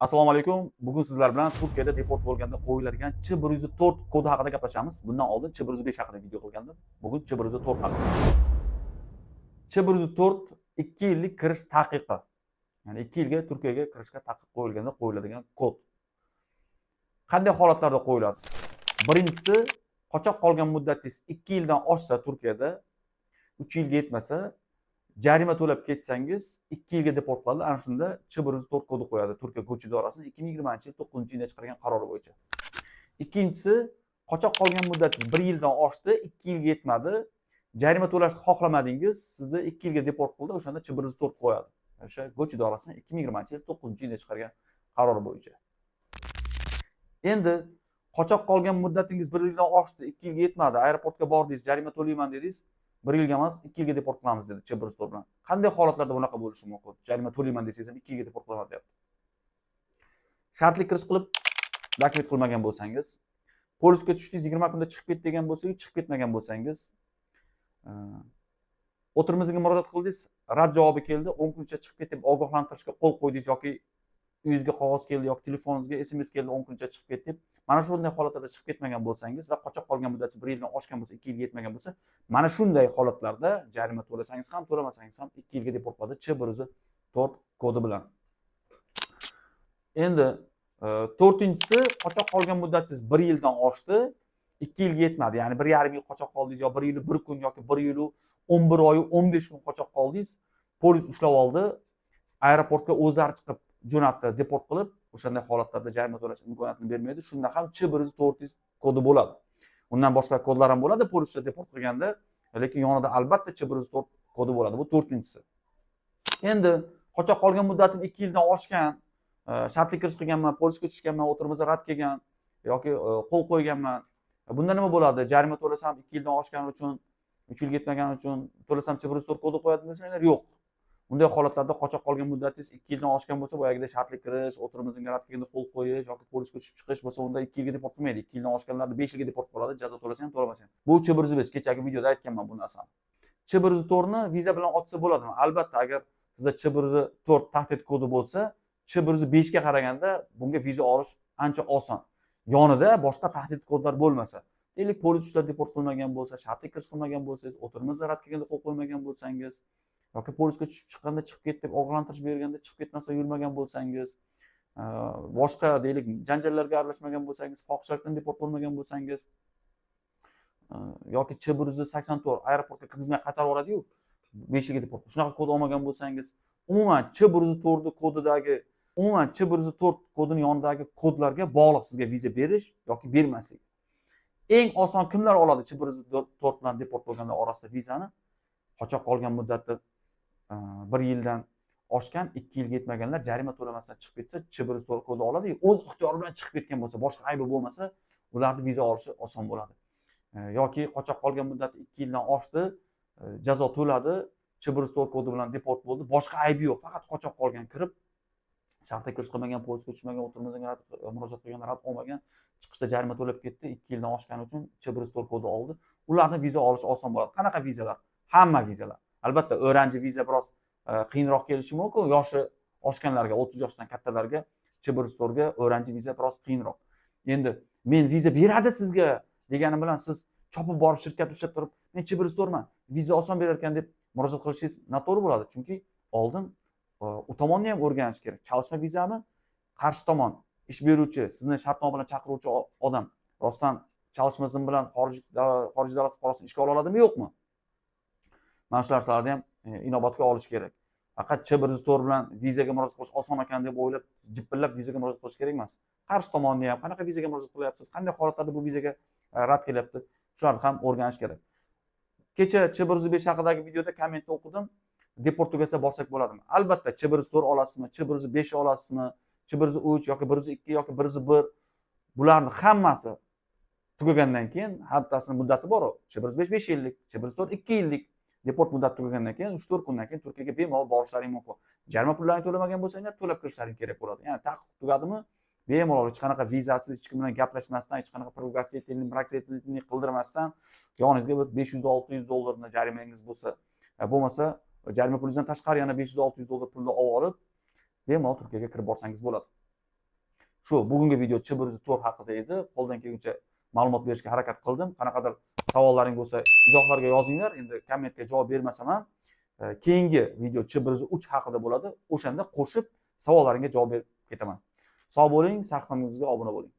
Assalomu alaykum. Bugun sizlar bilan Turkiyada deport bo'lganda qo'yiladigan Ch104 kodi haqida gaplashamiz. Bundan oldin Ch105 haqida video qilgandim. Bugun Ch104 haqida. Ch104 2 yillik kirish taqiqi. Ya'ni 2 yilga Turkiyaga kirishga taqiq qo'yilganda qo'yiladigan kod. Qanday holatlarda qo'yiladi? Birinchisi, qochoq qolgan muddatingiz 2 yildan oshsa Turkiyada, 3 yilga yetmasa, jarima to'lab ketsangiz, 2 yilga deport qiladi. Ana shunda Ch104 kodi qo'yadi Turkiya Ko'ch idorasining 2020 yil 9-iyunda chiqargan qarori bo'yicha. Ikkinchisi, qochoq qolgan muddatingiz 1 yildan oshdi, 2 yilga yetmadi, jarima to'lashni xohlamadingiz, sizni 2 yilga deport qildi, o'shanda Ch104 qo'yadi. O'sha Ko'ch idorasining 2020 yil 9-iyunda chiqargan qarori bo'yicha. Endi qochoq qolgan muddatingiz 1 yildan oshdi, 2 yilga yetmadi, aeroportga bordingiz, jarima to'layman dedingiz, 1 yilga emas, 2 yilga deport qilamiz dedi Ch104 bilan. Qanday holatlarda bunaqa bo'lishi mumkin? Jarima to'layman desangiz ham 2 yilga deport qilaman deyapti. Shartli kirish qilib dokument qilmagan bo'lsangiz, polisga tushdingiz, 20 kunda chiqib ket degan bo'lsa, chiqib ketmagan bo'lsangiz, oturum iznga murojaat qildingiz, rad javobi keldi, 10 kun ichida chiqib ket deb ogohlantirishga qo'l qo'ydingiz yoki uyingizga qog'oz keldi yoki telefoningizga SMS keldi, 10 kun ichida chiqib ket deb, mana shunday holatlarda chiqib ketmagan bo'lsangiz va qochoq qolgan muddati 1 yildan oshgan bo'lsa, 2 yilga yetmagan bo'lsa, mana shunday holatlarda jarima to'lasangiz ham, to'lamasangiz ham 2 yilga deport qiladi Ch104 kodi bilan. Endi to'rtinchisi, qochoq qolgan muddatingiz 1 yildan oshdi, 2 yilga yetmadi, ya'ni 1,5 yil qochoq qoldingiz yo 1 yil 1 kun yoki 1 yil 11 oy 15 kun qochoq qoldingiz, polis ushlab oldi, aeroportga o'zlari chiqib jo'natdi deport qilib, o'shanday holatlarda jarima to'lash imkoniyatini bermaydi. Shunda ham Ch104 kodi bo'ladi. Undan boshqa kodlar ham bo'ladi polisda deport qilganda, lekin yonida albatta Ch104 kodi bo'ladi. Bu to'rtinchisi. Endi qochoq qolgan muddatim 2 yildan oshgan, shartli kirish qilganman, polisga tushganman, oturum izni rad kelgan yoki qo'l qo'yganman. Bunda nima bo'ladi? Jarima to'lasam, 2 yildan oshgani uchun, 3 yilga yetmagani uchun to'lasam, Ch104 kodi qo'yadimi desanglar, yo'q. Bunday holatlarda qochoq qolgan muddatingiz 2 yildan oshgan bo'lsa, boyagidek shartli kirish, oturum iznga rad kelganda qo'l qo'yish yoki polisga tushib chiqish bo'lsa, unda 2 yilga deport qilmaydi. 2 yildan oshganlarni 5 yilga deport qiladi, jazo to'lasa ham, to'lamasa ham. Bu Ch105, kechagi videoda aytganman bu narsani. Ch104ni viza bilan ochsa bo'ladimi? Albatta, agar sizda Ch104 tahdid kodi bo'lsa, Ch105ga qaraganda bunga viza olish ancha oson. Yonida boshqa tahdid kodlar bo'lmasa. Deylik, polis ushlab deport qilmagan bo'lsa, shartli kirish qilmagan bo'lsangiz, oturum izni rad kelganda qo'l qo'ymagan bo'lsangiz yoki polisga tushib chiqqanda chiqib ket deb ogohlantirish berganda chiqib ketmasdan yurmagan bo'lsangiz, boshqa, deylik, janjallarga aralashmagan bo'lsangiz, fohishalikdan deport bo'lmagan bo'lsangiz, yoki Ch184 aeroportga kirgizmay qaytarib yuboradiyu, 5 yilga deport, shunaqa kod olmagan bo'lsangiz, umuman Ch104 kodidagi, umuman Ch104 kodini yonidagi kodlarga bog'liq sizga viza berish yoki bermaslik. Eng oson kimlar oladi Ch104 bilan deport bo'lganlar orasida vizani? Qochoq qolgan muddati 1 yildan oshgan, 2 yilga yetmaganlar jarima to'lamasdan chiqib ketsa, Ch104 kodi oladi. O'z ixtiyori bilan chiqib ketgan bo'lsa, boshqa aybi bo'lmasa, ularni viza olishi oson bo'ladi. Yoki qochoq qolgan muddati 2 yildan oshdi, jazo to'ladi, Ch104 kodi bilan deport bo'ldi, boshqa aybi yo'q, faqat qochoq qolgan kirib, shartli kirish qilmagan, polisga tushmagan, oturum iznga murojaat qilganda rad olmagan, chiqishda jarima to'lab ketdi, 2 yildan oshgani uchun Ch104 kodi oldi. Ularni viza olishi oson bo'ladi. Qanaqa vizalar? Hamma vizalar. Albatta, öğrenci viza biroz qiyinroq kelishi mumkin. Yoshi oshganlarga, 30 yoshdan kattalarga Ch104ga öğrenci viza biroz qiyinroq. Endi men viza beradi sizga deganim bilan siz chopib borib shirkat ushlab turib, men Ch104man, viza oson berar ekan deb murojaat qilishingiz noto'g'ri bo'ladi. Chunki oldin u tomonni ham o'rganish kerak. Çalışma vizami, qarshi tomon ish beruvchi, sizni shartnoma bilan chaqiruvchi odam rostdan çalışma izni bilan xorij davlat fuqarosini ishga ola oladimi, yo'qmi? Mana shu narsalarni ham inobatga olish kerak. Faqat Ch104 bilan vizaga murojaat qilish oson ekan deb o'ylab, jipillab vizaga murojaat qilish kerak emas. Qarshi tomonni ham, qanaqa vizaga murojaat qilyapsiz, qanday holatlarda bu vizaga rad kelyapti, shularni ham o'rganish kerak. Kecha Ch105 haqidagi videoda kommentni o'qidim. Deport tugasa borsak bo'ladimi? Albatta, Ch104 olasizmi, Ch105 olasizmi, Ch103 yoki 102 yoki 101, bularni hammasi tugagandan keyin, hattasini muddati bor. Ch105 5 yillik, Ch104 2 yillik. Deport muddati tugagandan keyin 3-4 kundan keyin Turkiyaga bemalol borishlaring mumkin. Jarima pullarini to'lamagan bo'lsanglar, to'lab kirishlaring kerak bo'ladi. Ya'ni taqiq tugadimi, bemalol hech qanaqa vizasiz, hech kim bilan gaplashmasdan, hech qanaqa пригласительный qildirmasdan yoningizga bir 500-600 dollarni jarimangiz bo'lsa, bo'lmasa jarima pulingizdan tashqari yana 500-600 dollar pulni olib olib, bemalol Turkiyaga kirib borsangiz bo'ladi. Shu bugungi video Ch 104 haqida edi. Qo'ldan kelguncha ma'lumot berishga harakat qildim. Qanaqadir savollaring bo'lsa, izohlarga yozinglar. Endi kommentga javob bermasam ham, keyingi video Ch 103 haqida bo'ladi. O'shanda qo'shib savollaringga javob berib ketaman. Sog' bo'ling, sahifamizga obuna bo'ling.